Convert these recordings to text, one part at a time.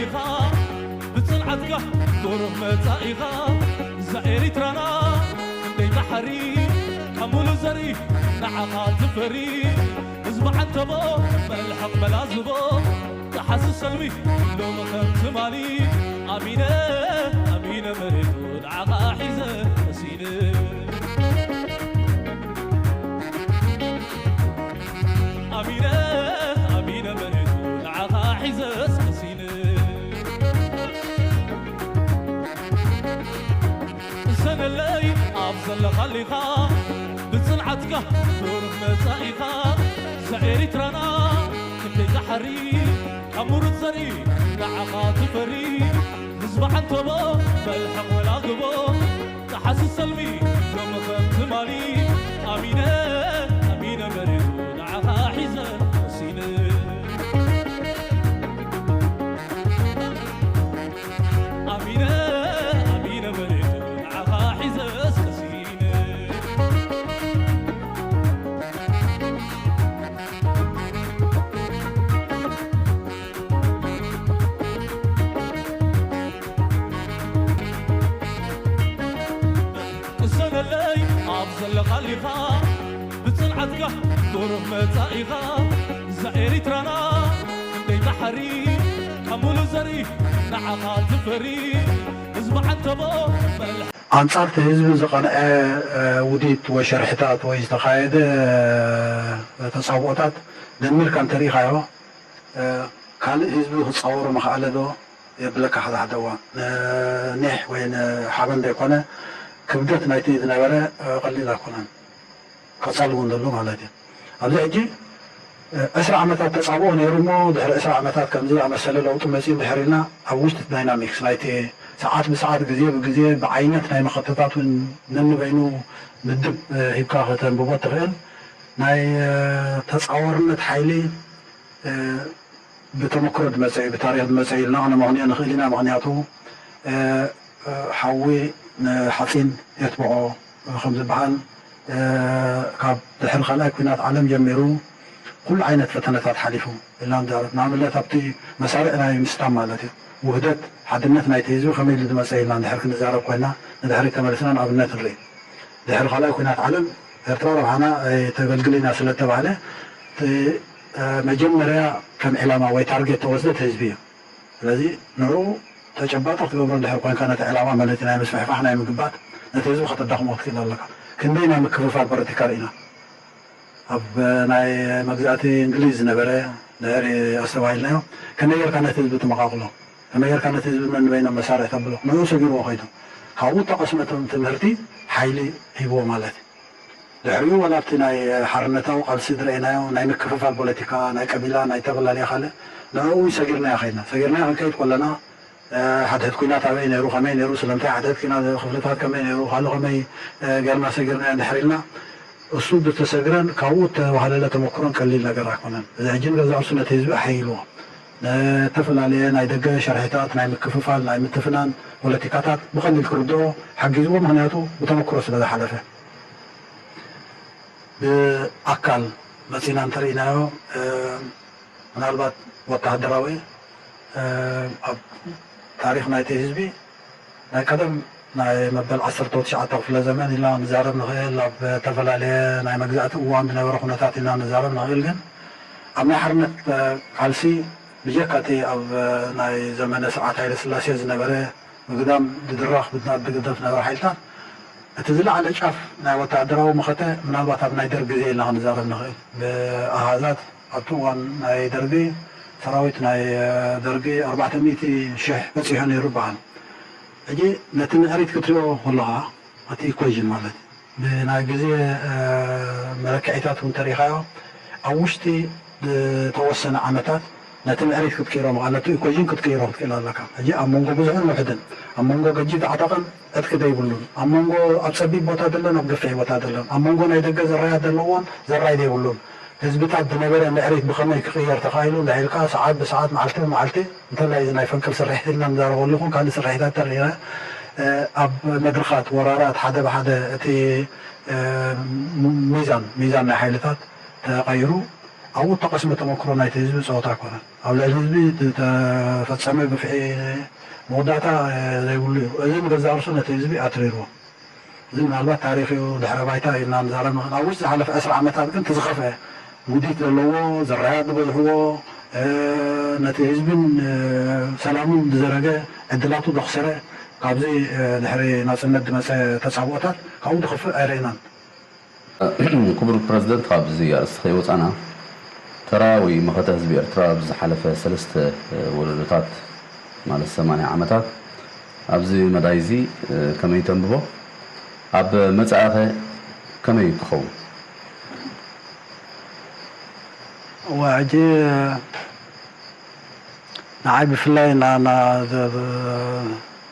ኢኻ ብጽንዓትካ ብሩህ መጻኢኻ እዛ ኤሪትራና ክንደይ ባሕሪ ካብ ሙሉእ ዘርኢ ንዓኻ ትፈሪ ህዝቢ ዓንተቦ መልሕቕ መላዝቦ ተሓስስ ሰልሚ ሎሚ ከም ትማሊ ኣሚነ ኣሚነ መሬቱ ንዓኻ ሒዘ መሲነ ኣሚነ ኣሚነ መሬቱ ንዓኻ ሒዘ ስቀሲነ እሰነለይ ኣብ ዘለኻሊኻ ብጽንዓትካ ብሩህ መጻኢኻ እዛ ኤሪትራና ክንደይ ዛሕሪ ካብ ሙሩት ዘርኢ ንዓኻ ትፈሪ ህዝቢ ዓንተቦ መልሕቕ ወላግቦ ተሓስስ ሰልሚ ሎሚ ከም ትማሊ ኣሚነ ኣሚነ መሬቱ ንዓኻ ሒዘ ሲነ ኣሚነ ኣሚነ መሬቱ ንዓኻ ሒዘ ስቀሲነ ቅሰነለይ ኣብ ዘለኻሊኻ ብጽንዓትካ ብሩህ መጻኢኻ እዛ ኤሪትራና ክንደይ ባሕሪ ካብ ሙሉእ ዘርኢ ንዓኻ ትፈሪ ህዝቢ ዓንተቦ መልሕ ኣንጻር እቲ ህዝቢ ዝቐንዐ ውዲት ወይ ሸርሕታት ወይ ዝተኻየደ ተጻብኦታት ደሚርካ እንተሪኢኻዮ ካልእ ህዝቢ ክጻወሮ ምኽኣለ ዶ የብለካ ሓደ ሓደ እዋን ንኒሕ ወይ ንሓበን ዘይኮነ ክብደት ናይቲ ዝነበረ ቀሊል ኣይኮነን። ቀጻሊ እውን ዘሎ ማለት እዩ። ኣብዚ ሕጂ ዕስራ ዓመታት ተጻብኦ ነይሩ እሞ ድሕሪ ዕስራ ዓመታት ከምዚ ኣመሰለ ለውጢ መጺኡ ድሕር ኢልና ኣብ ውሽጢ ዳይናሚክስ ናይቲ ሰዓት ብሰዓት ግዜ ብግዜ ብዓይነት ናይ መኸተታት እውን ነንበይኑ ምድብ ሂብካ ከተንብቦ ትኽእል ናይ ተጻዋርነት ሓይሊ ብተመክሮ ዝመፀ እዩ፣ ብታሪክ ዝመፀ እዩ ኢልና ክነመኽንዮ ንኽእል ኢና። ምኽንያቱ ሓዊ ንሓፂን የትብዖ ከም ዝበሃል ካብ ድሕሪ ካልኣይ ኩናት ዓለም ጀሚሩ ኩሉ ዓይነት ፈተነታት ሓሊፉ ኢልና ንዛረብ። ንኣብነት ኣብቲ መሳርዕ ናይ ምስታም ማለት እዩ ውህደት ሓድነት ናይቲ ህዝቢ ከመይ ኢሉ ዝመፀ ኢልና እንድሕር ክንዛረብ ኮይና ንድሕሪት ተመሊስና ንኣብነት ንርኢ። ድሕሪ ካልኣይ ኩናት ዓለም ኤርትራ ረብሓና ኣይተገልግል ኢና ስለ እተባህለ እቲ መጀመርያ ከም ዕላማ ወይ ታርጌት ተወስደ እቲ ህዝቢ እዩ። ስለዚ ንዕኡ ተጨባጢ ክትገብሮ እንድሕር ኮንካ ነቲ ዕላማ ማለት ናይ ምስፍሕፋሕ ናይ ምግባት ነቲ ህዝቢ ከተዳኽሞ ክትክእል ኣለካ። ክንደይ ናይ ምክፍፋል ፖለቲካ ርኢና። ኣብ ናይ መግዛእቲ እንግሊዝ ዝነበረ ድሕሪ ኣስተባሂልናዮ ከመይ ጌርካ ነቲ ህዝቢ ትመቓቕሎ? ከመይ ጌርካ ነቲ ህዝቢ ነንበይኖም መሳርሒ ተብሎ? ንዕኡ ሰጊርዎ ከይዱ። ካብኡ እተቐስመ ትምህርቲ ሓይሊ ሂብዎ ማለት እዩ። ድሕሪኡ ዋላ ኣብቲ ናይ ሓርነታዊ ቃልሲ ዝረኣናዮ ናይ ምክፍፋል ፖለቲካ ናይ ቀቢላ ናይ ዝተፈላለየ ካልእ ንዕኡ እውን ሰጊርናዮ ከይድና። ሰጊርናዮ ክንከይድ ከለና ሓድሕድ ኩናት ኣበይ ነይሩ፣ ከመይ ነይሩ፣ ስለምንታይ ሓድሕድ ኩናት ክፍልታት ከመይ ነይሩ፣ ካልእ ከመይ ጌርና ሰጊርናዮ እንድሕር ኢልና እሱ ዝተሰግረን ካብኡ እተዋህለለ ተመክሮን ቀሊል ነገር ኣይኮነን። እዚ ሕጂ ንገዛእ ርእሱ ነቲ ህዝቢ ኣሐይልዎ። ንተፈላለየ ናይ ደገ ሸርሒታት ናይ ምክፍፋል ናይ ምትፍናን ፖለቲካታት ብቐሊል ክርድኦ ሓጊዝዎ፣ ምኽንያቱ ብተመክሮ ስለ ዝሓለፈ። ብኣካል መጺና እንተርኢናዮ ምናልባት ወተሃደራዊ ኣብ ታሪኽ ናይቲ ህዝቢ ናይ ቀደም ናይ መበል ዓሰርተ ትሽዓተ ክፍለ ዘመን ኢልና ንዛረብ ንኽእል፣ ኣብ ዝተፈላለየ ናይ መግዛእቲ እዋን ዝነበረ ኩነታት ኢልና ንዛረብ ንኽእል። ግን ኣብ ናይ ሓርነት ቃልሲ ብጀካ እቲ ኣብ ናይ ዘመነ ስርዓት ሃይለ ስላሴ ዝነበረ ብግዳም ዝድረኽ ብናብ ብግደፍ ዝነበረ ሓይልታት እቲ ዝለዓለ ጫፍ ናይ ወተሃደራዊ መኸተ ምናልባት ኣብ ናይ ደርግ ግዜ ኢልና ክንዛረብ ንኽእል። ብኣሃዛት ኣብቲ እዋን ናይ ደርጊ ሰራዊት ናይ ደርጊ ኣርባዕተ ሚእቲ ሽሕ በፂሑ ነይሩ ይበሃል። ሕጂ ነቲ ምዕሪት ክትሪኦ ከለኻ እቲ ኢኮይዥን ማለት እዩ ብናይ ግዜ መለክዒታት እውን ተሪኻዮ ኣብ ውሽጢ ዝተወሰነ ዓመታት ነቲ ምዕሪት ክትቅይሮ ማለት ነቲ ኢኮይዥን ክትቅይሮ ክትክእል ኣለካ። ሕጂ ኣብ መንጎ ብዙሕን ውሕድን ኣብ መንጎ ገጂ ተዓጠቐን ዕጥቂ ዘይብሉን ኣብ መንጎ ኣብ ጸቢብ ቦታ ዘሎን ኣብ ገፊሕ ቦታ ዘሎን ኣብ መንጎ ናይ ደገ ዘራያት ዘለዎን ዘራይ ዘይብሉን ህዝብታት ዝነበረ ምዕሪት ብኸመይ ክቕየር ተኻኢሉ እንዳ ኢልካ ሰዓት ብሰዓት መዓልቲ ብመዓልቲ እንተላይ እዚ ናይ ፈንቅል ስርሒት ኢልና ንዛረበሉ ይኹን ካልእ ስርሒታት ተሪረ ኣብ መድረኻት ወራራት ሓደ ብሓደ እቲ ሚዛን ሚዛን ናይ ሓይልታት ተቐይሩ ኣብኡ እተቐስመ ተመክሮ ናይቲ ህዝቢ ጸወታ ኣይኮነን። ኣብ ልዕሊ ህዝቢ ዝተፈጸመ ግፍዒ መወዳእታ ዘይብሉ እዩ። እዚ ንገዛእ ርእሱ ነቲ ህዝቢ ኣትሪርዎ። እዚ ምናልባት ታሪኽ እዩ፣ ድሕረ ባይታ እዩ ኢልና ንዛረብ ንኽእል። ኣብ ውሽጢ ዝሓለፈ ዕስራ ዓመታት ግን እቲ ዝኸፍአ ውዲት ዘለዎ፣ ዝራያት ዝበዝሕዎ፣ ነቲ ህዝብን ሰላሙን ዝዘረገ፣ ዕድላቱ ዘኽሰረ፣ ካብዚ ድሕሪ ናጽነት ዝመጸ ተጻብኦታት ካብኡ ዝኸፍእ ኣይረእናን። ክቡር ፕረዚደንት፣ ካብዚ ኣርእስቲ ከይወጻና፣ ተራ ወይ መኸተ ህዝቢ ኤርትራ ኣብዚ ዝሓለፈ ሰለስተ ወለዶታት፣ ማለት ሰማንያ ዓመታት፣ ኣብዚ መዳይ እዚ ከመይ ተንብቦ? ኣብ መጻኢኸ ከመይ ክኸውን? እዋ፣ ሕጂ ንዓይ ብፍላይ ና- ና- ዘ-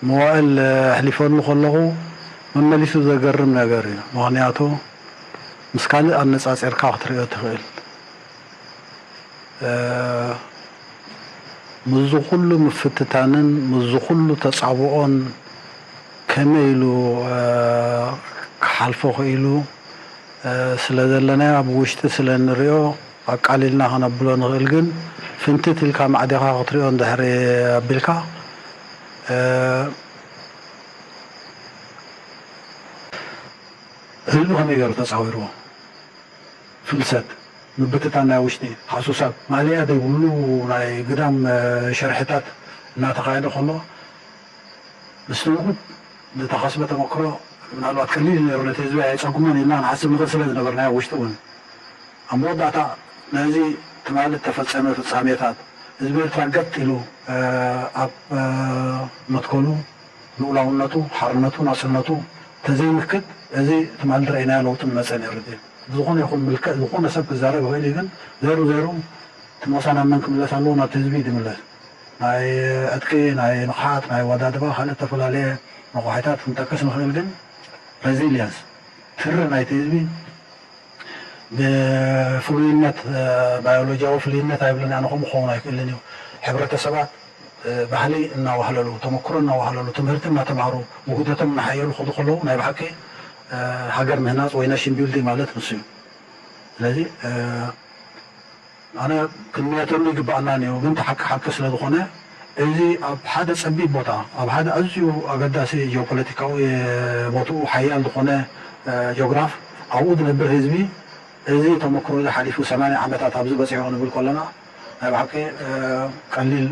መዋእል ኣሕሊፈሉ ከለኹ መመሊሱ ዘገርም ነገር እዩ። ምኽንያቱ ምስ ካልእ ኣነጻጺርካ ክትርእዮ ትኽእል። እ፣ ምስዚ ኩሉ ምፍትታንን ምስዚ ኩሉ ተጻብኦን ከመይ ኢሉ እ፣ ክሓልፎ ክኢሉ እ፣ ስለ ዘለናዮ ኣብ ውሽጢ ስለ እንርእዮ ኣቃሊልና ከነብሎ ንኽእል፣ ግን ፍንትት ኢልካ ማዕዲኻ ክትርእዮ እንድሕር ኣቢልካ እ፣ ህዝቢ ከመይ ገይሩ ተጻዊርዎ? ፍልሰት፣ ምብትታን ናይ ውሽጢ፣ ሃሱሳት፣ ማእለያ ዘይብሉ ናይ ግዳም እ፣ ሸርሕታት እናተኻየደ ከሎ፣ ምስቲ ውጉድ ዝተኸስበ ተመክሮ ምናልባት ቀሊል እዩ ነይሩ፣ ነቲ ህዝቢ ኣየጸግሞን ኢልና ንሓስብ ንኽእል ስለ ዝነበርናዮ፣ ኣብ ውሽጢ እውን ኣብ መወዳእታ ነዚ ትማሊ እተፈጸመ ፍጻሜታት ህዝቢ ኤርትራ ገጥ ኢሉ እ፣ ኣብ እ፣ መትከሉ ልኡላውነቱ፣ ሓርነቱ፣ ናጽነቱ ተዘይምክት፣ እዚ ትማሊ ዝረኣይናዮ ለውጢ ምመጸ ነይሩ ድዩ? ብዝኾነ ይኹን ምልክዕ ዝኾነ ሰብ ክዛረብ ይኽእል እዩ፣ ግን ዜሩ ዜሩ እቲ ሞሳ ናብ መን ክምለስ ኣለዎ? ናብቲ ህዝቢ እዩ ዝምለስ። ናይ ዕጥቂ፣ ናይ ንቕሓት፣ ናይ ኣወዳድባ፣ ካልእ እተፈላለየ ረቋሒታት ክንጠቅስ ንኽእል፣ ግን ሬዚልየንስ፣ ትሪ ናይቲ ህዝቢ ብፍሉይነት፣ ባዮሎጂያዊ ፍሉይነት ኣይብልን ኣነ፣ ከምኡ ክኸውን ኣይክእልን እዩ። ሕብረተሰባት ባህሊ እናዋህለሉ፣ ተመክሮ እናዋህለሉ፣ ትምህርቲ እናተምሃሩ፣ ውህደቶም እናሓየሉ ክኸዱ ከለዉ ናይ ብሓቂ ሃገር ምህናፅ ወይ ናሽን ቢልዲንግ ማለት ንሱ እዩ። ስለዚ ኣነ ክንምየተሉ ይግባኣና እኒኦ፣ ግን እቲ ሓቂ ሓቂ ስለ ዝኾነ እዚ ኣብ ሓደ ፀቢብ ቦታ፣ ኣብ ሓደ ኣዝዩ ኣገዳሲ ጂኦፖለቲካዊ ቦትኡ ሓያል ዝኾነ ጂኦግራፍ ኣብኡ ዝነብር ህዝቢ እዚ ተመክሮ እዚ ሓሊፉ ሰማንያ ዓመታት ኣብዚ በፂሑ ክንብል ከለና ናይ ብሓቂ ቀሊል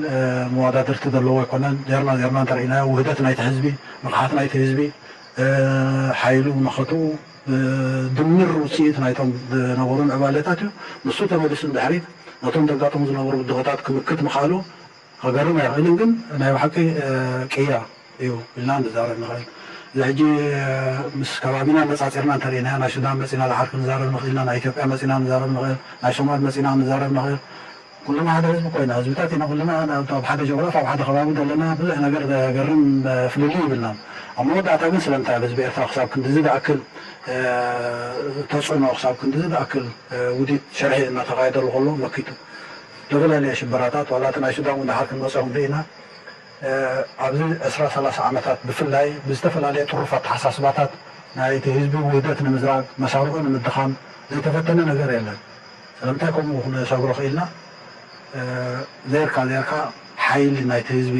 መወዳድርቲ ዘለዎ ኣይኮነን። ዜርና ዜርና እንተርኢናዮ ውህደት ናይቲ ህዝቢ፣ ንቕሓት ናይቲ ህዝቢ፣ ሓይሉ፣ መኸትኡ፣ ድምር ውፅኢት ናይቶም ዝነበሩ ምዕባለታት እዩ። ንሱ ተመሊሱ ንድሕሪት ነቶም ዘጋጠሙ ዝነበሩ ብድሆታት ክምክት ምኽኣሉ ከገርም ኣይኽእልን፣ ግን ናይ ብሓቂ ቅያ እዩ ኢልና ንዛረብ ንኽእል። እዚ ሕጂ ምስ ከባቢና ኣነፃፂርና እንተርኢናዮ፣ ናይ ሱዳን መፂና ዝሓር ክንዛረብ ንኽእል ኢና፣ ናይ ኢትዮጵያ መፂና ንዛረብ ንኽእል፣ ናይ ሶማል መፂና ክንዛረብ ንኽእል። ኩልና ሓደ ህዝቢ ኮይና፣ ህዝብታት ኢና ኩልና፣ ኣብ ሓደ ጀግራፍ፣ ኣብ ሓደ ከባቢ ዘለና ብዙሕ ነገር ዘገርም ፍልልይ ይብልናን። ኣብ መወዳእታ ግን ስለምንታይ ኣብ ህዝቢ ኤርትራ ክሳብ ክንድዚ ዝኣክል ተፅዕኖ፣ ክሳብ ክንድዚ ዝኣክል ውዲት ሸርሒ እናተኻየደሉ ከሎ መኪቱ? ዝተፈላለየ ሽበራታት፣ ዋላ እቲ ናይ ሱዳን እውን ደሓር ክንመፅኦም ርኢና። ኣብዚ ዕስራ ሰላሳ ዓመታት ብፍላይ ብዝተፈላለየ ጥሩፍ ኣተሓሳስባታት ናይቲ ህዝቢ ውህደት ንምዝራግ፣ መሳርዑ ንምድኻም ዘይተፈተነ ነገር የለን። ስለምንታይ ከምኡ ክንሰግሮ ክኢልና? ዜርካ ዜርካ ሓይሊ ናይቲ ህዝቢ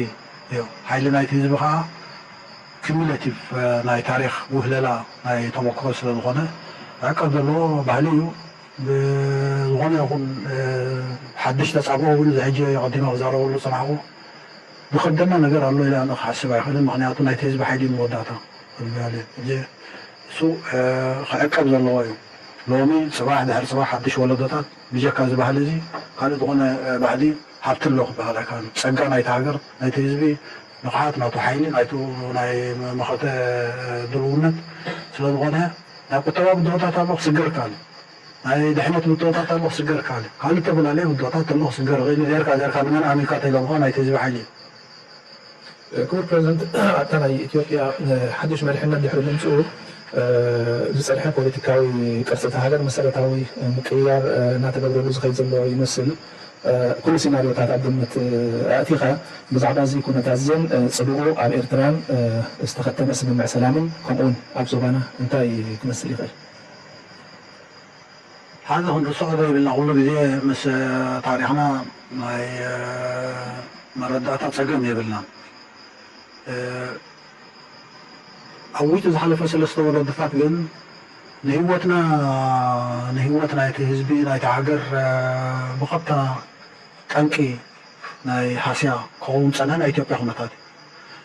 እዩ። ሓይሊ ናይቲ ህዝቢ ከዓ ኪሙሌቲቭ ናይ ታሪኽ ውህለላ ናይ ተመክሮ ስለ ዝኾነ፣ ዕቀብ ዘለዎ ባህሊ እዩ። ብዝኾነ ይኹን ሓድሽ ተጻብኦ እውን እዚ ሕጂ ቀዲመ ክዛረበሉ ዝጸናሕኩ ዝኸብደና ነገር ኣሎ ኢለ ኣነ ክሓስብ ኣይኽእልን። ምኽንያቱ ናይቲ ህዝቢ ሓይሊ እዩ መወዳእታ። እዚ እሱ ክዕቀብ ዘለዎ እዩ። ሎሚ፣ ጽባሕ፣ ድሕሪ ጽባሕ ሓድሽ ወለዶታት ብጀካ እዚ ባህሊ እዚ ካልእ ዝኾነ ባህሊ ሃብቲ ኣሎ ክበሃል ኣይከኣልን። ጸጋ ናይቲ ሃገር፣ ናይቲ ህዝቢ ንቕሓት፣ ናቱ ሓይሊ፣ ናቱ ናይ መኸተ ድልውነት ስለ ዝኾነ ናይ ቁጠባ ብድሆታት ኣሎ ክስገር ይከኣል እዩ። ናይ ድሕነት ብድሆታት ኣሎ ክስገር ይከኣል እዩ። ካልእ ዝተፈላለየ ብድሆታት ኣሎ ክስገር ይኽእል እዩ። ዜርካ ዜርካ ንመን ኣሚንካ ተኢሎምኻ ናይቲ ህዝቢ ሓይሊ እዩ። ክቡር ፕረዚደንት፣ ኣብታ ናይ ኢትዮጵያ ሓድሽ መሪሕነት ድሕሪ ምምፅኡ ዝፀንሐ ፖለቲካዊ ቅርፂ እታ ሃገር መሰረታዊ ምቅይያር እናተገብረሉ ዝኸይድ ዘሎ ይመስል። ኩሉ ሲናሪዮታት ኣብ ግምት ኣእቲኻ ብዛዕባ እዚ ኩነታት እዚን ፅልኡ ኣብ ኤርትራን ዝተኸተመ ስምምዕ ሰላምን ከምኡውን ኣብ ዞባና እንታይ ክመስል ይኽእል? ሓደ ክንርስዖ ዘይብልና፣ ኩሉ ግዜ ምስ ታሪኽና ናይ መረዳእታ ጸገም የብልናን። ኣብ ውሽጢ ዝሓለፈ ሰለስተ ወለዶታት ግን ንህይወትና፣ ንህይወት ናይቲ ህዝቢ፣ ናይቲ ሃገር ብቐጥታ ጠንቂ ናይ ሃስያ ክኸውን ዝጸንሐ ናይ ኢትዮጵያ ኩነታት እዩ።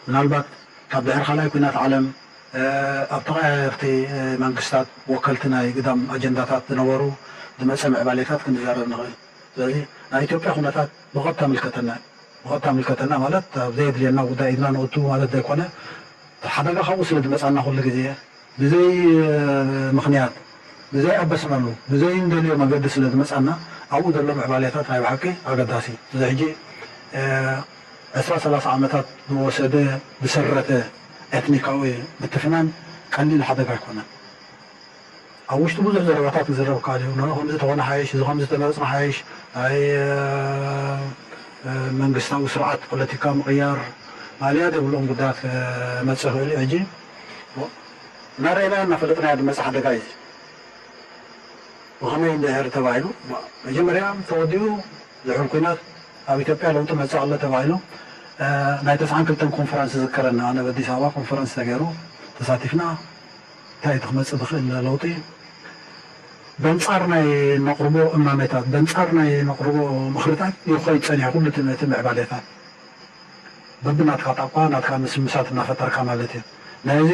ምናልባት ካብ ድሕሪ ካልኣይ ኲናት ዓለም ኣብ ተቐያየርቲ መንግስታት ወከልቲ ናይ ግዳም ኣጀንዳታት ዝነበሩ ዝመጸ ምዕባሌታት ክንዛረብ ንኽእል። ስለዚ ናይ ኢትዮጵያ ኩነታት ብቐጥታ ምልከተና እዩ። ብቐጥታ ምልከተና ማለት ኣብ ዘየድልየና ጉዳይ ኢድና ነእቱ ማለት ዘይኮነ፣ ሓደጋ ካብኡ ስለ ዝመጻና ኩሉ ግዜ ብዘይ ምኽንያት፣ ብዘይ ኣበስናሉ፣ ብዘይ እንደልዮ መገዲ ስለ ዝመጻና ኣብኡ ዘሎ ምዕባሌታት ናይ ብሓቂ ኣገዳሲ እዩ። እዚ ሕጂ ዕስራ ሰላሳ ዓመታት ዝወሰደ ዝሰረተ ኤትኒካዊ ምትፍናን ቀሊል ሓደጋ ኣይኮነን። ኣብ ውሽጡ ብዙሕ ዘረባታት ክዝረብ ይከኣል እዩ። ንዑ ከምዚ ተኾነ ሓይሽ፣ እዚ ከምዚ ተመረጽና ሓይሽ፣ ናይ መንግስታዊ ስርዓት ፖለቲካ ምቕያር ማልያ ዘይብሎም ጉዳያት ክመጽእ ይኽእል እዩ። ሕጂ እናረኣናዮ እናፈለጥናዮ ዝመጽእ ሓደጋ እዩ። ብኸመይ እንድሕር ተባሂሉ፣ መጀመርያ ተወዲኡ ዝሑል ኲናት ኣብ ኢትዮጵያ ለውጢ መጽእ ኣሎ ተባሂሉ፣ ናይ ተስዓን ክልተን ኮንፈረንስ ዝዝከረና፣ ኣነ ኣብ ኣዲስ ኣበባ ኮንፈረንስ ተገይሩ ተሳቲፍና። እንታይ እቲ ክመጽእ ዝኽእል ለውጢ በንጻር ናይ ነቕርቦ እማሜታት፣ በንጻር ናይ ነቕርቦ ምኽርታት ይኸይድ ጸኒሑ፣ ኩሉ እቲ ነቲ ምዕባሌታት በብናትካ ጣቋ ናትካ ምስምሳት እናፈጠርካ ማለት እዩ። ነዚ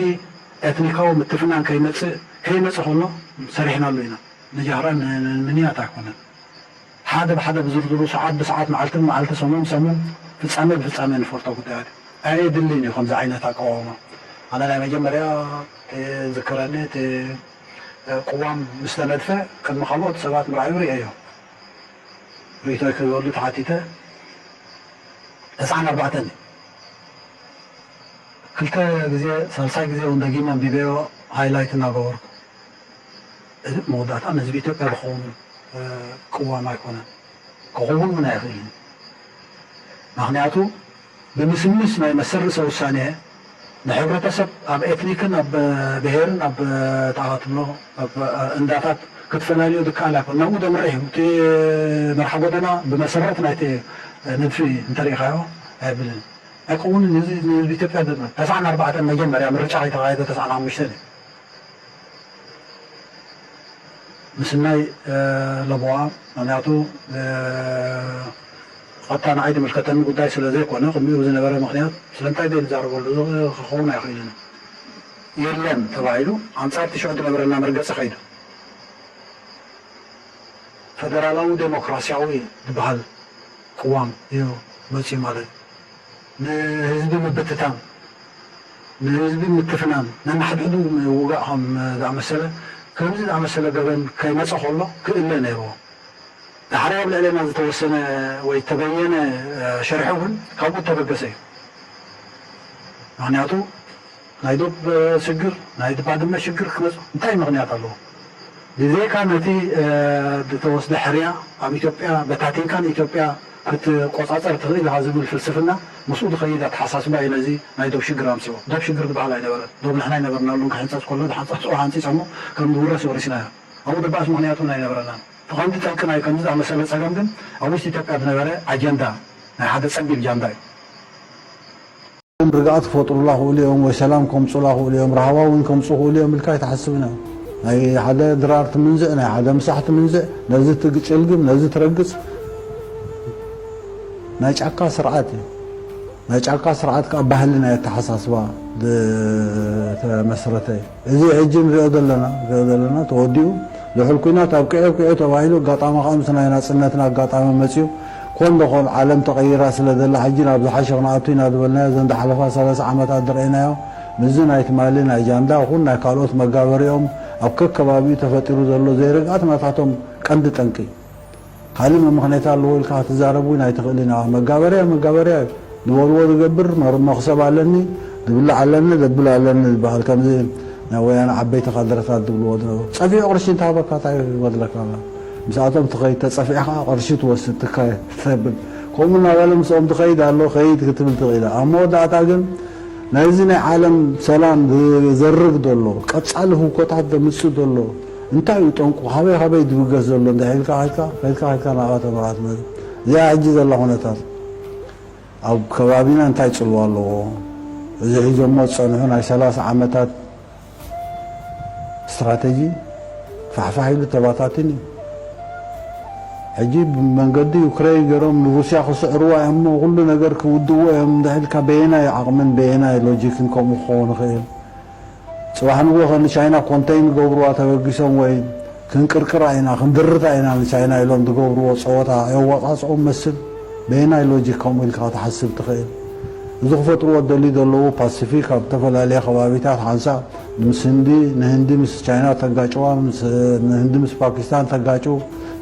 ኤትኒካዊ ምትፍናን ከይመጽእ፣ ከይመጽእ ከሎ ሰሪሕናሉ ኢና። ንጃህራን ን-፣ ን-፣ ንንያት ኣይኮነን። ሓደ ብሓደ ብዝርዝሩ፣ ሰዓት ብሰዓት፣ መዓልቲ ብመዓልቲ፣ ሰሙን ብሰሙን፣ ፍጻሜ ብፍጻሜ ንፈልጦ ጉዳያት እዩ። ኣየድልን እዩ ከምዚ ዓይነት ኣቃውማ። ኣነ ናይ መጀመርያ እቲ ዝዝከረኒ፣ እቲ ቅዋም ምስ ተነድፈ ቅድሚ ካልኦት ሰባት ምርኣዩ ርእየዮ። ርእይቶይ ክህበሉ ተሓቲተ። ተስዓን ኣርባዕተን እዩ። ክልተ ግዜ፣ ሳልሳይ ግዜ እውን ደጊመ ኣንቢበዮ፣ ሃይላይት እናገበርኩ። እዚ መወዳእታ ንህዝቢ ኢትዮጵያ ዝኸውን፣ እ፣ ቅዋም ኣይኮነን። ክኸውን እውን ኣይኽእልን። ምኽንያቱ፣ ብምስምስ ናይ መሰል ርእሰ ውሳኔ ንሕብረተሰብ ኣብ ኤትኒክን ኣብ ብሄርን ኣብ ተኣትሎ ኣብ እንዳታት ክትፈላልዮ ዝከኣል ኣይኮን። ናብኡ ዘምርሕ እዩ። እቲ መርሓ ጎደና ብመሰረት ናይቲ ንድፊ እንተሪኢኻዮ ኣይብልን። ኣይከውንን። እዚ ንህዝቢ ኢትዮጵያ ዘጥመት። ተስዓን ኣርባዕተን መጀመርያ ምርጫ ከይተኻየደ ተስዓን ሓሙሽተን እዩ። ምስናይ፣ እ፣ ለበዋ፣ ምኽንያቱ፣ እ፣ ቀጥታ ንዓይ ዝምልከተኒ ጉዳይ ስለ ዘይኮነ፣ ቅድሚኡ ብዝነበረ ምኽንያት ስለምንታይ ዘይንዛረበሉ ዝ-፣ ክኸውን ኣይኽእልን። የለን ተባሂሉ፣ ኣንጻር እቲ ሽዑ ዝነበረና መርገጺ ከይዱ። ፈደራላዊ ዴሞክራሲያዊ ዝበሃል ቅዋም እዩ መጺኡ ማለት እዩ። ንህዝቢ ምብትታን፣ ንህዝቢ ምትፍናን፣ ነንሓድሕዱ ምውጋእ ከም ዝኣመሰለ፣ ከምዚ ዝኣመሰለ ገበን ከይመጸ ከሎ ክእለ ነይርዎ። ዳሕራይ ኣብ ልዕሌና ዝተወሰነ ወይ ዝተበየነ፣ እ፣ ሸርሒ እውን ካብኡ እተበገሰ እዩ። ምኽንያቱ ናይ ዶብ ሽግር፣ ናይ ባድመ ሽግር ክመጽእ እንታይ ምኽንያት ኣለዎ? ብዘይካ ነቲ፣ እ፣ ዝተወስደ ሕርያ ኣብ ኢትዮጵያ በታቲንካ ንኢትዮጵያ ክትቆጻጸር ትኽእል ኢኻ ዝብል ፍልስፍና ምስኡ ዝኸይድ ኣተሓሳስባ እዩ ነዚ ናይ ዶብ ሽግር ኣምጽኦ። ዶብ ሽግር ዝበሃል ኣይነበረን። ዶብ ንሕና ኣይነበርናሉን። ክሕንጸጽ ከሎ ዝሓንጸጽኦ ሓንጺጾሞ ከም ዝውረስ ወሪስናዮ። ኣብኡ ደባስ ምኽንያት እውን ኣይነበረናን። እቲ ቀንዲ ጠንቂ ናይ ከምዚ ዝኣመሰለ ጸገም ግን ኣብ ውሽጢ ኢትዮጵያ ዝነበረ ኣጀንዳ፣ ናይ ሓደ ጸቢብ ጃንዳ እዩ። ርግኣት ክፈጥሩላ ክእሉ እዮም ወይ ሰላም ከምፁላ ክእሉ እዮም፣ ራህዋ እውን ከምፁ ክእሉ እዮም ኢልካ ኣይትሓስብን እዮም። ናይ ሓደ ድራር ትምንዝዕ፣ ናይ ሓደ ምሳሕ ትምንዝዕ፣ ነዚ ትግጭልግም፣ ነዚ ትረግጽ ናይ ጫካ ስርዓት እዩ። ናይ ጫካ ስርዓት ከዓ ባህሊ ናይ ኣተሓሳስባ ዝተመስረተ እዩ። እዚ ሕጂ ንሪኦ ዘለና፣ ንሪኦ ዘለና ተወዲኡ ልሑል ኲናት ኣብቂዑ ኣብቂዑ ተባሂሉ፣ ኣጋጣሚ ከዓ ምስ ናይ ናጽነትና ኣጋጣሚ መጺኡ፣ ኮን ዶ ኮን ዓለም ተቐይራ ስለ ዘላ፣ ሕጂ ናብ ዝሓሸ ክንኣቱ ኢና ዝበልናዮ፣ እዘን ዝሓለፋ ሰላሳ ዓመታት ዝረኣይናዮ፣ ምስዚ ናይ ትማሊ ናይ ጃንዳ ይኹን ናይ ካልኦት መጋበሪኦም ኣብ ከከባቢኡ ተፈጢሩ ዘሎ ዘይርግኣት ናታቶም ቀንዲ ጠንቂ። ካልእ መመኽነይታ ኣለዎ ኢልካ ክትዛረብ እውን ኣይትኽእልን ኢኻ። መጋበርያ፣ መጋበርያ እዩ። ዝበልዎ ዝገብር፣ መር-፣ መኽሰብ ኣለኒ፣ ዝብላዕ ኣለኒ፣ ዘብል ኣለኒ ዝበሃል። ከምዚ ናይ ወያነ ዓበይቲ ካድረታት ዝብልዎ ዝነበሩ። ጸፊዑ ቅርሺ እንተሃበካ እንታይ ይጎድለካ? ምስኣቶም ትኸይድ፣ ተጸፊዕኻ ቅርሺ ትወስድ፣ ትካየድ፣ ተብል። ከምኡ እናበለ ምስኦም ትኸይድ ኣሎ፣ ከይድ ክትብል ትኽእል። ኣብ መወዳእታ ግን ናይዚ ናይ ዓለም ሰላም ዝዘርግ ዘሎ፣ ቀጻሊ ህውኮታት ዘምጽእ ዘሎ፣ እንታይ እዩ ጠንቁ? ካበይ ካበይ ድብገስ ዘሎ? እንተ ሒልካ ሒልካ ሒልካ ሒልካ ናብኣ ተመራ ትመጽእ። እዚኣ ሕጂ ዘላ ኩነታት ኣብ ከባቢና እንታይ ጽልዋ ኣለዎ? እዚ ሒዞሞ ዝጸንሑ ናይ ሰላሳ ዓመታት ስትራተጂ ፋሕፋሕ ኢሉ ተባታትን እዩ። ሕጂ ብመንገዲ ዩክሬን ገይሮም ንሩስያ ክስዕርዋ እዮም እሞ ኩሉ ነገር ክውድእዎ እዮም እንተ ሒልካ በየናይ ዓቕምን በየናይ ሎጂክን ከምኡ ክኸውን ይኽእል? ጽባሕ ንግሆ ከ ንቻይና ኮንተይን ገብርዋ ተበጊሶም ወይ ክንቅርቅራ ኢና ክንድርታ ኢና ንቻይና ኢሎም ዝገብርዎ ጸወታ የዋጻጽኦም መስል በየናይ ሎጂክ ከምኡ ኢልካ ክትሓስብ ትኽእል? እዚ ክፈጥርዎ ደልዩ ዘለዉ ፓሲፊክ ኣብ ዝተፈላለየ ከባቢታት ሓንሳእ ምስ ህንዲ ንህንዲ ምስ ቻይና ተጋጭዋ ንህንዲ ምስ ፓኪስታን ተጋጭው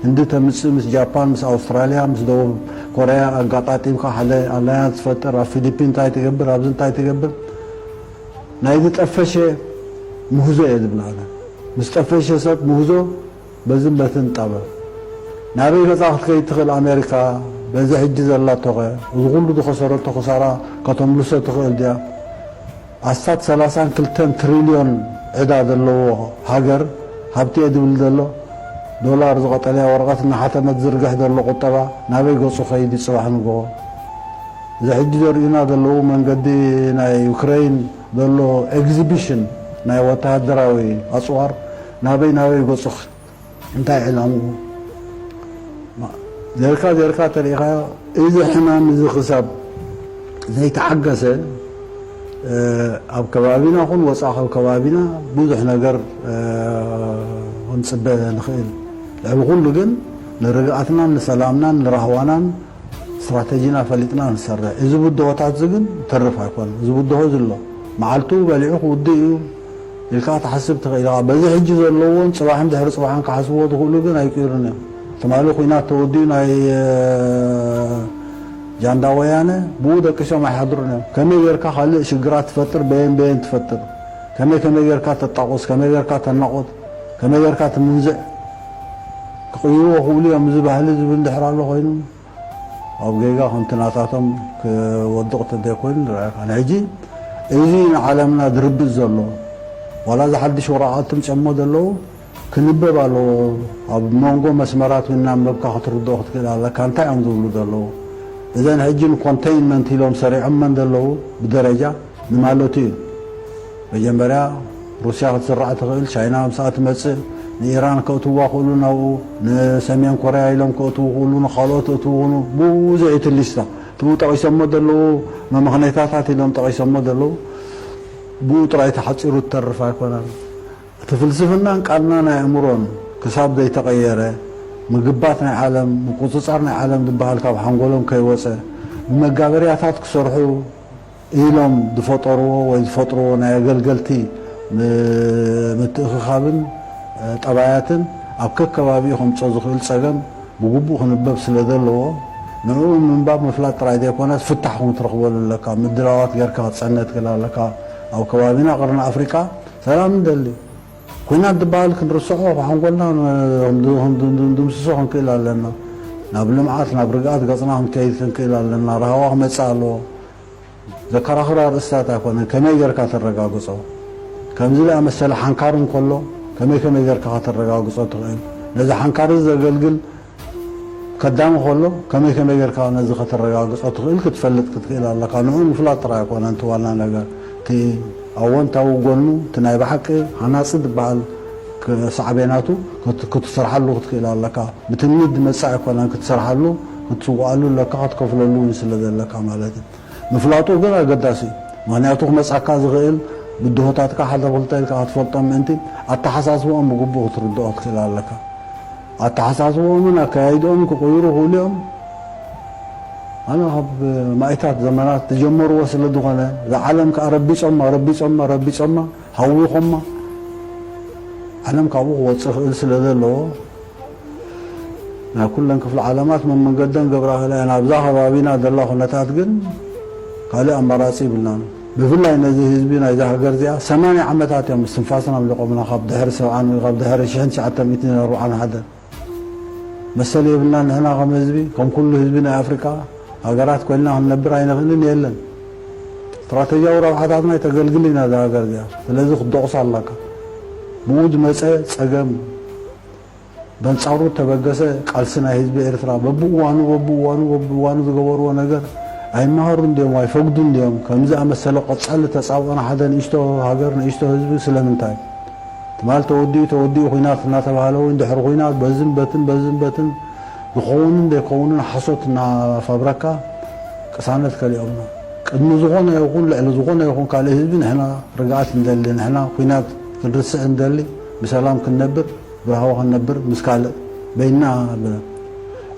ህንዲ ተምጽእ ምስ ጃፓን ምስ ኣውስትራልያ ምስ ደቡብ ኮርያ ኣጋጣጢምካ ሓደ ኣላያንስ ትፈጥር ኣብ ፊሊፒን እንታይ ትገብር ኣብዚ እንታይ ትገብር ናይ ዝጠፈሸ ምህዞ እየ ዝብል ኣነ። ምስ ጠፈሸ ሰብ ምህዞ በዝን በትን ጣበ። ናበይ ገጻ ክትከይድ ትኽእል ኣሜሪካ በዚ ሕጂ ዘላቶኸ? እዚ ኩሉ ዝኸሰረቶ ክሳራ ከተምልሶ ትኽእል ድያ? ኣስታት ሰላሳን ክልተን ትሪልዮን ዕዳ ዘለዎ ሃገር ሃብቲ እየ ዝብል ዘሎ ዶላር ዝቐጠለያ ወረቐት እናሓተመት ዝርግሕ ዘሎ ቁጠባ ናበይ ገጹ ኸይድ ጽባሕ ንግሆ? እዚ ሕጂ ዘርእዩና ዘለዉ መንገዲ ናይ ዩክረይን ዘሎ ኤግዚቢሽን ናይ ወተሃደራዊ ኣጽዋር ናበይ ናበይ ገጹ እንታይ ዕላምኡ ዜርካ ዜርካ ተሪኢኻዮ እዚ ሕማም እዚ ክሳብ ዘይተዓገሰ ኣብ ከባቢና ኹን ወፃእ ካብ ከባቢና ብዙሕ ነገር ክንፅበ ንኽእል። ልዕሊ ኩሉ ግን ንርግኣትናን ንሰላምናን ንራህዋናን ስትራተጂና ፈሊጥና ንሰርሕ። እዚ ብድሆታት እዚ ግን ተርፍ ኣይኮነን። እዚ ብድሆ እዚ ኣሎ መዓልቱ በሊዑ ክውድእ እዩ ኢልካ ትሓስብ ትኽእል ኢኻ። በዚ ሕጂ ዘለዎን ፅባሕን ድሕሪ ፅባሕን ክሓስብዎ ዝኽእሉ ግን ኣይቅይሩን እዮም። ትማሊ ኲናት ተወዲኡ ናይ ጃንዳ ወያነ ብኡ ደቂሶም ኣይሓድሩን እዮም። ከመይ ጌርካ ካልእ ሽግራት ትፈጥር በየን በየን ትፈጥር ከመይ ከመይ ጌርካ ተጣቑስ ከመይ ጌርካ ተናቑት ከመይ ጌርካ ትምንዝዕ ክቕይርዎ ክእሉ እዮም። እዚ ባህሊ ዝብል ድሕር ኣሎ ኮይኑ ኣብ ጌጋ ከምቲ ናታቶም ክወድቕ ተዘይኮይኑ ንረኣካ ንሕጂ እዚ ንዓለምና ድርብጽ ዘሎ ዋላ እዚ ሓድሽ ወረቓቕቲ ምጸሞ ዘለዉ ክንበብ ኣለዎ። ኣብ መንጎ መስመራት እናንበብካ ክትርድኦ ክትክእል ኣለካ እንታይ እዮም ዝብሉ ዘለዉ። እዘን ሕጂ ንኮንተይንመንት ኢሎም ሰሪዖመን ዘለዉ ብደረጃ ንማለቱ እዩ። መጀመርያ ሩስያ ክትስራዕ ትኽእል ቻይና ምስኣ ትመፅእ ንኢራን ከእትዋ ክእሉ ናብኡ ንሰሜን ኮርያ ኢሎም ከእትዉ ክእሉ ንካልኦት እትዉ ክእሉ ብዙሕ እቲ ሊስታ ትኡ ጠቂሶሞ ዘለዉ መመኽነይታታት ኢሎም ጠቂሶሞ ዘለዉ ብኡ ጥራይ ተሓፂሩ ትተርፍ ኣይኮነን። እቲ ፍልስፍናን ቃልናን ኣእምሮን ክሳብ ዘይተቐየረ ምግባት ናይ ዓለም ምቁፅፃር ናይ ዓለም ዝበሃል ካብ ሓንጎሎም ከይወፀ ብመጋበርያታት ክሰርሑ ኢሎም ዝፈጠርዎ ወይ ዝፈጥርዎ ናይ ኣገልገልቲ ምትእኽኻብን ጠባያትን ኣብ ከከባቢኡ ከምፅኦ ዝኽእል ፀገም ብግቡእ ክንበብ ስለ ዘለዎ ንዕኡ ምንባብ ምፍላጥ ጥራይ ዘይኮነስ ፍታሕ እውን ክትረኽበሉ ኣለካ። ምድላዋት ጌርካ ክትፀነ ትክእል ኣለካ። ኣብ ከባቢና ቅርኒ ኣፍሪቃ ሰላም ንደሊ። ኲናት ዝበሃል ክንርስዖ ብሓንጎልና ድምስሶ ክንክእል ኣለና። ናብ ልምዓት ናብ ርግኣት ገፅና ክንከይድ ክንክእል ኣለና። ራህዋ ክመፅእ ኣለዎ። ዘከራኽር ኣርእስታት ኣይኮነን። ከመይ ጌርካ ተረጋግጾ? ከምዚ ዝኣመሰለ ሓንካር እንከሎ ከመይ ከመይ ጌርካ ከተረጋግጾ ትኽእል? ነዚ ሓንካር እዚ ዘገልግል ከዳሚ ከሎ ከመይ ከመይ ጌርካ ነዚ ከተረጋግጾ ትኽእል ክትፈልጥ ክትክእል ኣለካ። ንዑ ምፍላጥ ጥራይ ኣይኮነን እቲ ዋና ነገር። እቲ ኣወንታዊ ጎኑ እቲ ናይ ብሓቂ ሃናጺ ዝበሃል ሳዕቤናቱ ክትሰርሓሉ ክትክእል ኣለካ። ብትምኒት ዝመጽእ ኣይኮነን ክትሰርሓሉ ክትስውኣሉ ኣለካ ክትከፍለሉ እውን ስለ ዘለካ ማለት እዩ። ምፍላጡ ግን ኣገዳሲ እዩ። ምኽንያቱ ክመጽኣካ ዝኽእል ብድሆታትካ ሓደ ክልተ ኢልካ ክትፈልጦም ምእንቲ ኣተሓሳስብኦም ብግቡእ ክትርድኦ ክትክእል ኣለካ። ኣተሓሳስብኦምን ኣከያይድኦምን ክቕይሩ ይኽእሉ እዮም። ኣነ ካብ ማይታት ዘመናት ዝጀመርዎ ስለ ዝኾነ እዛ ዓለም ከዓ ረቢጾማ ረቢጾማ ረቢጾማ ሃዊኾማ ዓለም ካብኡ ክወፅእ ይኽእል ስለ ዘለዎ ናይ ኩለን ክፍለ ዓለማት መመንገደን ገብራ ክእላ እየን። ኣብዛ ከባቢና ዘላ ኩነታት ግን ካልእ ኣማራፂ ይብልናን። ብፍላይ ነዚ ህዝቢ ናይዛ ሃገር እዚኣ ሰማንያ ዓመታት እዮም እስትንፋስና ኣምሊቖምና ካብ ድሕሪ ሰብዓን ወይ ካብ ድሕሪ ሽሕን ትሽዓተ ሚእትን ኣርብዓን ሓደን መሰል የብልናን። ንሕና ከም ህዝቢ ከም ኩሉ ህዝቢ ናይ ኣፍሪቃ ሃገራት ኮይንና ክንነብር ኣይንኽእልን የለን። ስትራተጂያዊ ረብሓታትና ተገልግል ኢና እዛ ሃገር እዚኣ። ስለዚ ክትደቑሳ ኣለካ። ብኡ ዝመፀ ፀገም በንጻሩ እተበገሰ ቃልሲ ናይ ህዝቢ ኤርትራ በብእዋኑ በብእዋኑ በብእዋኑ ዝገበርዎ ነገር ኣይመሃሩ እንድዮም ኣይፈግዱ እንድዮም። ከምዚ ኣመሰለ ቀጻሊ ተጻብኦና ሓደ ንእሽቶ ሃገር ንእሽቶ ህዝቢ ስለምንታይ? ትማል ተወዲኡ ተወዲኡ ኲናት እናተባህለ እውን ድሕሪ ኲናት በዝን በትን በዝን በትን ዝኸውንን ዘይከውንን ሓሶት እናፋብረካ ቅሳነት ከሊኦምና። ቅድሚ ዝኾነ ይኹን ልዕሊ ዝኾነ ይኹን ካልእ ህዝቢ ንሕና ርግኣት እንደሊ፣ ንሕና ኲናት ክንርስዕ እንደሊ፣ ብሰላም ክንነብር፣ ብራህዋ ክንነብር ምስ ካልእ በይንና ብለን።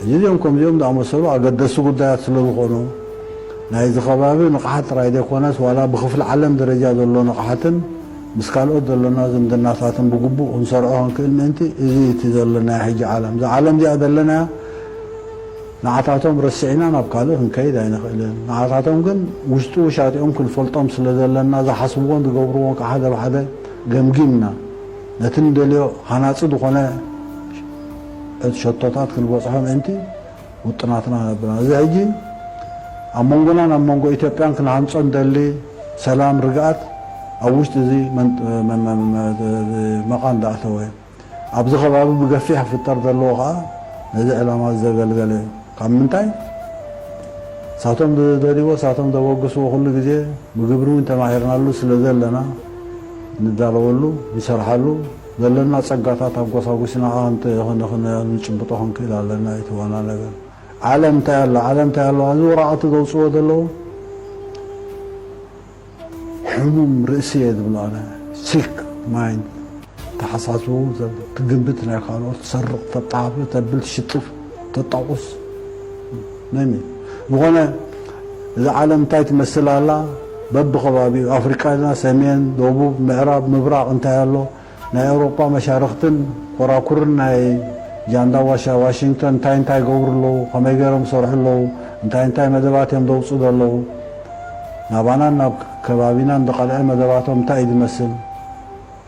ሕጂ እዚኦም ከምዚኦም ዝኣመሰሉ ኣገደስቲ ጉዳያት ስለ ዝኾኑ ናይዚ ከባቢ ንቕሓት ጥራይ ዘይኮነስ ዋላ ብክፍሊ ዓለም ደረጃ ዘሎ ንቕሓትን ምስ ካልኦት ዘለና ዝምድናታትን ብግቡእ ክንሰርዖ ክንክእል ምእንቲ እዚ እቲ ዘለናዮ ሕጂ ዓለም። እዛ ዓለም እዚኣ ዘለናያ ንዓታቶም ረሲዕና ናብ ካልእ ክንከይድ ኣይንኽእልን። ንዓታቶም ግን ውሽጡ ውሻጢኦም ክንፈልጦም ስለ ዘለና ዝሓስብዎን ዝገብርዎን ከዓ ሓደ ብሓደ ገምጊምና ነቲ ንደልዮ ሃናጺ ዝኾነ ሸቶታት ክንበጽሖ ምእንቲ ውጥናትና ነብና። እዚ ሕጂ ኣብ መንጎናን ኣብ መንጎ ኢትዮጵያን ክንሃንጾ እንደሊ ሰላም፣ ርግኣት ኣብ ውሽጢ እዚ መን-፣ መ-፣ መ-፣ መ-፣ መቓን ዝኣተወ እዩ። ኣብዚ ከባቢ ብገፊሕ ክፍጠር ዘለዎ ኸዓ ነዚ ዕላማ ዘገልገለ እዩ። ካብ ምንታይ? ሳቶም ዝደልይዎ፣ ሳቶም ዘበግስዎ ኩሉ ግዜ ብግብሪ እውን ተማሂርናሉ ስለ ዘለና ንዳለወሉ፣ ንሰርሓሉ፣ ዘለና ጸጋታት ኣጎሳጒስና ኸዓ ክንት-፣ ኽን-፣ ኽን-፣ ክንጭብጦ ክንክእል ኣለና። እቲ ዋና ነገር ዓለም እንታይ ኣሎ? ዓለም እንታይ ኣሎ? ኣብዚ ወረቓቕቲ ዘውጽእዎ ዘለዉ ሕሙም ርእሲ እየ ዝብሎ ኣነ። ሲክ ማይንድ፣ ተሓሳስቡ ትግምት፣ ናይ ካልኦት ትሰርቕ፣ ተጣሃፍ፣ ተብል፣ ትሽጥፍ፣ ተጣቑስ፣ ነኒ። ዝኾነ እዛ ዓለም እንታይ ትመስል ኣላ? በብኸባቢኡ ኣፍሪቃ ኢልና ሰሜን፣ ደቡብ፣ ምዕራብ፣ ምብራቕ እንታይ ኣሎ? ናይ ኤውሮጳ መሻርኽትን ኮራኩርን ናይ ጃንዳ ዋሻ-፣ ዋሽንግተን እንታይ እንታይ ይገብሩ ኣለዉ? ከመይ ገይሮም ይሰርሑ ኣለዉ? እንታይ እንታይ መደባት እዮም ዘውጽኡ ዘለዉ? ናባናን ናብ ከባቢናን ዝቐልዐ መደባቶም እንታይ እዩ ዝመስል?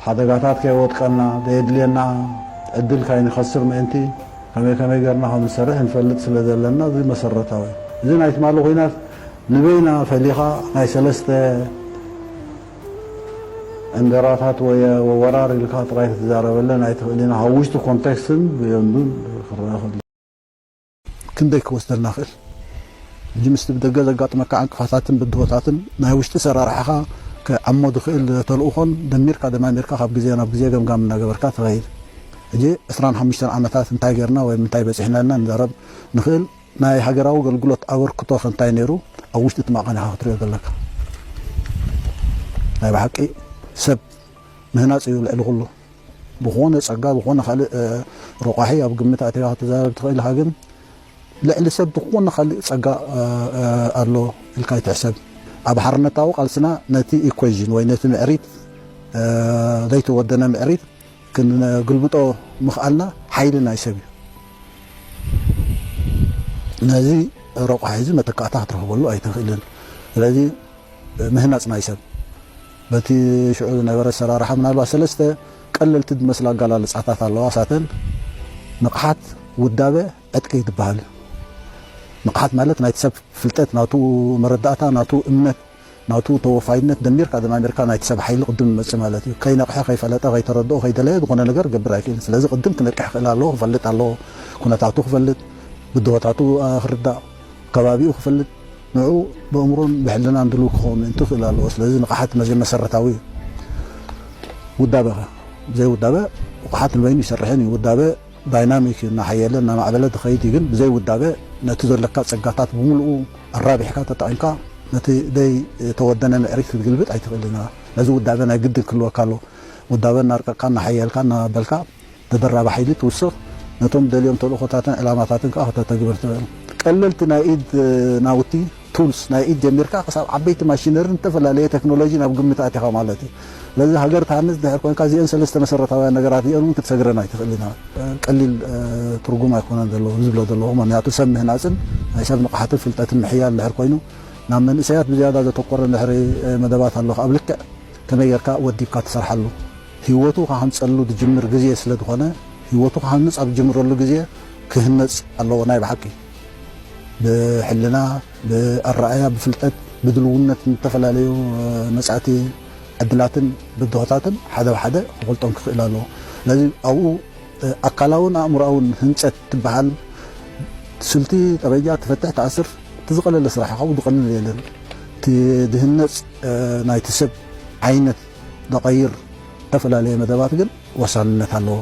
ሓደጋታት ከየወድቀና፣ ዘየድልየና ዕድል ካይንኸስር ምእንቲ ከመይ ከመይ ገርና ከም ንሰርሕ ንፈልጥ ስለ ዘለና፣ እዚ መሰረታዊ እዩ። እዚ ናይ ትማሊ ኲናት ንበይና ፈሊኻ ናይ ሰለስተ ዕንደራታት ወይ ወራር ኢልካ ጥራይ ክትዛረበለን ኣይትኽእልን። ኣብ ውሽጢ ኮንቴክስትን ብየንዱን ክረአ ይኽእል። ክንደይ ክወስደልና ይኽእል? ሕጂ ምስቲ ብደገ ዘጋጥመካ ዕንቅፋታትን ብድሆታትን ናይ ውሽጢ ሰራርሓኻ ክዓሞ ዝኽእል ተልእኾን ደሚርካ ደማሚርካ ካብ ግዜ ናብ ግዜ ገምጋም እናገበርካ ትኸይድ። ሕጂ ዕስራን ሓሙሽተን ዓመታት እንታይ ጌርና ወይ ምንታይ በጺሕና ኢልና ንዛረብ ንኽእል። ናይ ሃገራዊ ኣገልግሎት ኣበርክቶ ከ እንታይ ነይሩ? ኣብ ውሽጢ እቲ ማዕቐን ኢኻ ክትሪኦ ዘለካ። ናይ ብሓቂ ሰብ ምህናጽ እዩ ልዕሊ ኩሉ። ብኾነ ጸጋ፣ ብኾነ ካልእ፣ እ፣ ረቋሒ ኣብ ግምት ኣእቲኻ ክትዛረብ ትኽእል ኢኻ፣ ግን ልዕሊ ሰብ ዝኾነ ካልእ ጸጋ፣ እ፣ እ፣ ኣሎ ኢልካ ኣይትሕሰብ። ኣብ ሓርነታዊ ቃልስና ነቲ ኢኩዌዥን ወይ ነቲ ምዕሪት፣ እ፣ ዘይተወደነ ምዕሪት ክንግልብጦ ምኽኣልና ሓይሊ ናይ ሰብ እዩ። ነዚ ረቋሒ እዚ መተካእታ ክትረኽበሉ ኣይትኽእልን። ስለዚ ምህናጽ ናይ ሰብ በቲ ሽዑ ዝነበረ ኣሰራርሓ ምናልባት ሰለስተ ቀለልቲ ዝመስላ ኣገላልጻታት ኣለዋ። ሳተን ንቕሓት፣ ውዳበ፣ ዕጥቂ ትበሃል። ንቕሓት ማለት ናይቲ ሰብ ፍልጠት፣ ናቱ መረዳእታ፣ ናቱ እምነት፣ ናቱ ተወፋይነት ደሚርካ ደማሚርካ ናይቲ ሰብ ሓይሊ ቅድም ይመጽእ ማለት እዩ። ከይነቕሐ፣ ከይፈለጠ፣ ከይተረድኦ፣ ከይደለየ ዝኾነ ነገር ክገብር ኣይክእልን። ስለዚ ቅድም ክነቅሕ ክኽእል ኣለዎ፣ ክፈልጥ ኣለዎ፣ ኩነታቱ ክፈልጥ፣ ብድሆታቱ፣ አ፣ ክርዳእ፣ ከባቢኡ ክፈልጥ፣ ንዕኡ ብእምሮን ብሕልናን ድልው ክኸውን ምእንቲ ክኽእል ኣለዎ። ስለዚ ንቕሓት መጀ-፣ መሰረታዊ እዩ። ውዳበ ኸ? ብዘይ ውዳበ ንቕሓት ንበይኑ ይሰርሕን እዩ። ውዳበ ዳይናሚክ እዩ፣ እናሓየለ እናማዕበለ ዝኸይድ እዩ። ግን ብዘይ ውዳበ ነቲ ዘለካ ጸጋታት ብምሉኡ ኣራቢሕካ ተጠቒምካ ነቲ ዘይተወደነ ምዕሪት ክትግልብጥ ኣይትኽእልን ኢኻ። ነዚ ውዳበ ናይ ግድን ክህልወካ ኣለዎ። ውዳበ እናርቀቕካ፣ እናሓየልካ፣ እናበልካ ተደራቢ ሓይሊ ትውስኽ፣ ነቶም ደልዮም ተልእኾታትን ዕላማታትን ከኣ ከተተግብር ትኽእል። ቀለልቲ ናይ ኢድ ናውቲ፣ ቱልስ፣ ናይ ኢድ ጀሚርካ ክሳብ ዓበይቲ ማሽነርን ዝተፈላለየ ቴክኖሎጂ ናብ ግምት ኣቲኻ ማለት እዩ። ስለዚ ሃገር ትሃንጽ ድሕር ኮንካ እዚአን ሰለስተ መሰረታውያን ነገራት እዚአን እውን ክትሰግረን ኣይትኽእልን ኢኻ። ቀሊል፣ እ፣ ትርጉም ኣይኮነን ዘለዎ፣ ዝብሎ ዘለኹ። ምኽንያቱ ሰብ ምህናጽን ናይ ሰብ ንቕሓትን ፍልጠትን ምሕያል ድሕር ኮይኑ ናብ መንእሰያት ብዝያዳ ዘተኮረ ድሕሪ፣ እ፣ መደባት ኣሎ። ኣብ ልክዕ ከመይ ጌርካ ወዲብካ ትሰርሓሉ? ህይወቱ ክሃንጸሉ ዝጅምር ግዜ ስለ ዝኾነ፣ ህይወቱ ክሃንጽ ኣብ ዝጅምረሉ ግዜ ክህነጽ ኣለዎ ናይ ብሓቂ። ብሕልና፣ ብኣረኣእያ፣ ብፍልጠት፣ ብድልውነት፣ ንተፈላለዩ፣ እ፣ መጻእቲ ዕድላትን ብድሆታትን ሓደ ብሓደ ክፈልጦም ክኽእል ኣለዎ። ስለዚ ኣብኡ ኣካላውን ኣእምሮኣውን ህንፀት ትበሃል። ስልቲ ጠበጃ ትፈትሕ፣ ትኣስር፣ እቲ ዝቐለለ ስራሕ ካብኡ ዝቐልል የለን። እቲ ዝህነፅ ናይቲ ሰብ ዓይነት ዝቐይር ዝተፈላለየ መደባት ግን ወሳንነት ኣለዎ።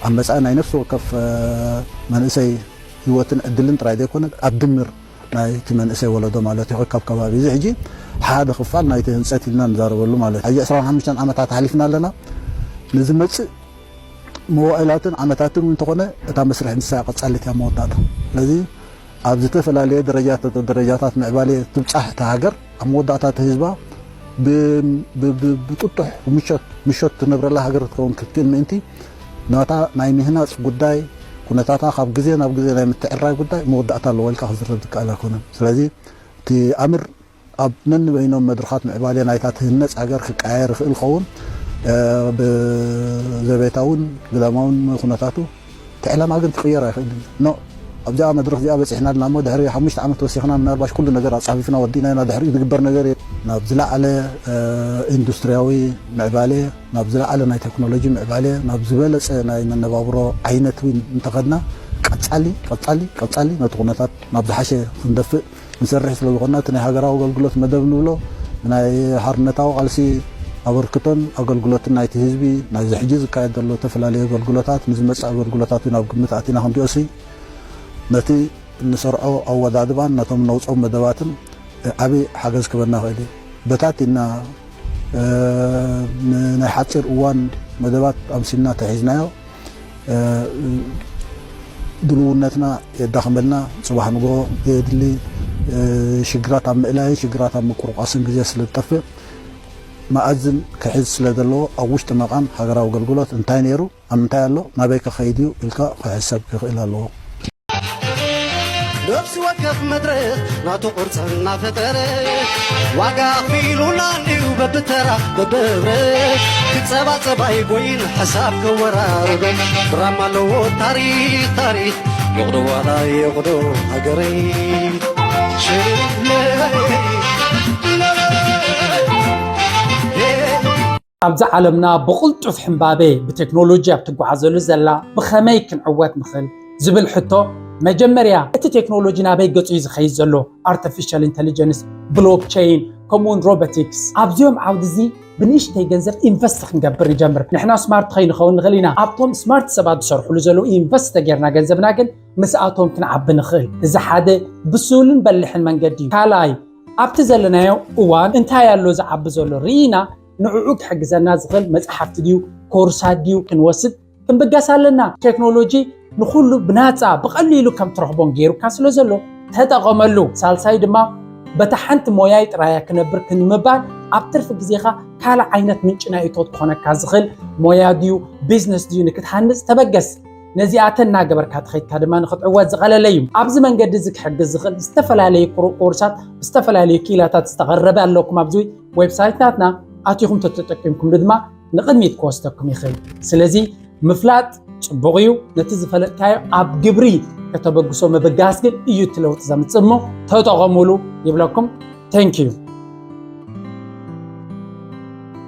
ኣብ መጻኢ ናይ ነፍሲ ወከፍ መንእሰይ ህይወትን ዕድልን ጥራይ ዘይኮነ ኣብ ድምር ናይቲ መንእሰይ ወለዶ ማለት እዩ ካብ ከባቢ እዚ ሕጂ ሓደ ክፋል ናይቲ ህንፀት ኢልና ንዛረበሉ ማለት እዩ። ሕጂ ዕስራን ሓሙሽተን ዓመታት ሓሊፍና ኣለና። ንዝመፅእ መዋእላትን ዓመታትን እውን እንተኾነ እታ መስርሕ ንሳ ቀጻሊት እያ መወዳእታ። ስለዚ ኣብ ዝተፈላለየ ደረጃታት ደረጃታት ምዕባለ ትብጻሕ እታ ሃገር ኣብ መወዳእታ እቲ ህዝባ ብ- ብ- ብ- ብጥጡሕ ምቾት ምሾት ትነብረላ ሃገር ክትከውን ክትክእል ምእንቲ ናታ ናይ ምህናጽ ጉዳይ ኩነታታ ካብ ግዜ ናብ ግዜ ናይ ምትዕራይ ጉዳይ መወዳእታ ኣለዎ ኢልካ ክዝረብ ዝከኣል ኣይኮነን። ስለዚ እቲ ኣምር ኣብ ነንበይኖም መድረኻት ምዕባለ ናይታ ትህነጽ ሃገር ክቀያየር ይኽእል ኸውን። ብዘቤታውን ግዳማውን ኩነታቱ እቲ ዕላማ ግን ክቕየር ኣይኽእልን። ኖ ኣብዚኣ መድረኽ እዚኣ በፂሕና ኣለና እሞ ድሕሪ ሓሙሽተ ዓመት ወሲኽና ምናልባሽ ኩሉ ነገር ኣፃፊፍና ወዲእና ኢና ድሕሪ ዝግበር ነገር የለን። ናብ ዝለዓለ ኢንዱስትሪያዊ ምዕባለ፣ ናብ ዝለዓለ ናይ ቴክኖሎጂ ምዕባለ፣ ናብ ዝበለፀ ናይ መነባብሮ ዓይነት እውን እንተኸድና ቀፃሊ ቀፃሊ ቀፃሊ ነቲ ኩነታት ናብ ዝሓሸ ክንደፍእ ንሰርሕ ስለ ዝኾንና እቲ ናይ ሃገራዊ ኣገልግሎት መደብ ንብሎ ናይ ሓርነታዊ ቃልሲ ኣበርክቶን ኣገልግሎትን ናይቲ ህዝቢ ናይዚ ሕጂ ዝካየድ ዘሎ ዝተፈላለዩ ኣገልግሎታት ንዝመፅእ ኣገልግሎታት እውን ኣብ ግምት ኣቲና ክንሪኦ ሲ ነቲ እንሰርዖ ኣወዳድባን ነቶም ነውፅኦም መደባትን ዓብዪ ሓገዝ ክበና ይኽእል እዩ። በታቲና ናይ ሓፂር እዋን መደባት ኣምሲልና ተሒዝናዮ ድልውነትና የዳኽመልና። ፅባሕ ንግሆ ዘየድሊ ሽግራት ኣብ ምእላይን ሽግራት ኣብ ምቁርቋስን ግዜ ስለ ዝጠፍእ መኣዝን ክሕዝ ስለ ዘለዎ ኣብ ውሽጢ መቓን ሃገራዊ ኣገልግሎት እንታይ ነይሩ፣ ኣብ ምንታይ ኣሎ፣ ናበይ ከኸይድ እዩ ኢልካ ክሕሰብ ክኽእል ኣለዎ። ነፍሲ ወከፍ መድረኽ ናቱ ቅርፂ እናፈጠረ ዋጋ ኣኽፊሉና እንድዩ በብተራ በብህብረ ክፀባፀባ ይጎይን ሓሳብ ከወራርዶ ድራማ ኣለዎ ታሪኽ ታሪኽ ይቕዶ ዋላ ይቕዶ ሃገረይ ሽለይ ኣብዛ ዓለምና ብቕልጡፍ ሕምባበ ብቴክኖሎጂ ኣብ ትጓዓዘሉ ዘላ ብኸመይ ክንዕወት ንኽእል ዝብል ሕቶ መጀመርያ እቲ ቴክኖሎጂ ናበይ ገጹ እዩ ዝኸይድ ዘሎ? ኣርቲፊሻል ኢንተሊጀንስ፣ ብሎክቸይን ከምኡውን ሮቦቲክስ ኣብዚኦም ዓውዲ እዚ ብንእሽተይ ገንዘብ ኢንቨስት ክንገብር ንጀምር። ንሕና ስማርት ከይንኸውን ንኽእል ኢና። ኣብቶም ስማርት ሰባት ዝሰርሕሉ ዘለዉ ኢንቨስት ተጌርና ገንዘብና ግን ምስኣቶም ክንዓቢ ንኽእል። እዚ ሓደ ብሱልን በሊሕን መንገዲ እዩ። ካልኣይ ኣብቲ ዘለናዮ እዋን እንታይ ኣሎ ዝዓቢ ዘሎ ርኢና ንዕኡ ክሕግዘና ዝኽእል መጽሓፍቲ ድዩ ኮርሳት ድዩ ክንወስድ ክንብገስ ኣለና። ቴክኖሎጂ ንኹሉ ብናጻ ብቐሊሉ ከም ትረኽቦን ገይሩካ ስለ ዘሎ ተጠቐመሉ። ሳልሳይ ድማ በታ ሓንቲ ሞያይ ጥራያ ክነብር ክንምባል ኣብ ትርፊ ግዜኻ ካልእ ዓይነት ምንጪ ናይ እቶት ክኾነካ ዝኽእል ሞያ ድዩ ቢዝነስ ድዩ ንክትሃንጽ ተበገስ። ነዚኣተን እናገበርካ ተኸይድካ ድማ ንክትዕወት ዝቐለለ እዩ። ኣብዚ መንገዲ እዚ ክሕግዝ ዝኽእል ዝተፈላለዩ ኮርሳት ብዝተፈላለዩ ክኢላታት ዝተቐረበ ኣለኩም ኣብዚ ዌብሳይት ናትና ኣቲኹም ተተጠቂምኩምሉ ድማ ንቕድሚት ክወስደኩም ይኽእል። ስለዚ ምፍላጥ ፅቡቕ እዩ። ነቲ ዝፈለጥካዮ ኣብ ግብሪ ከተበግሶ ምብጋስ ግን እዩ እቲ ለውጢ ዘምፅእ እሞ ተጠቐሙሉ ይብለኩም። Thank you።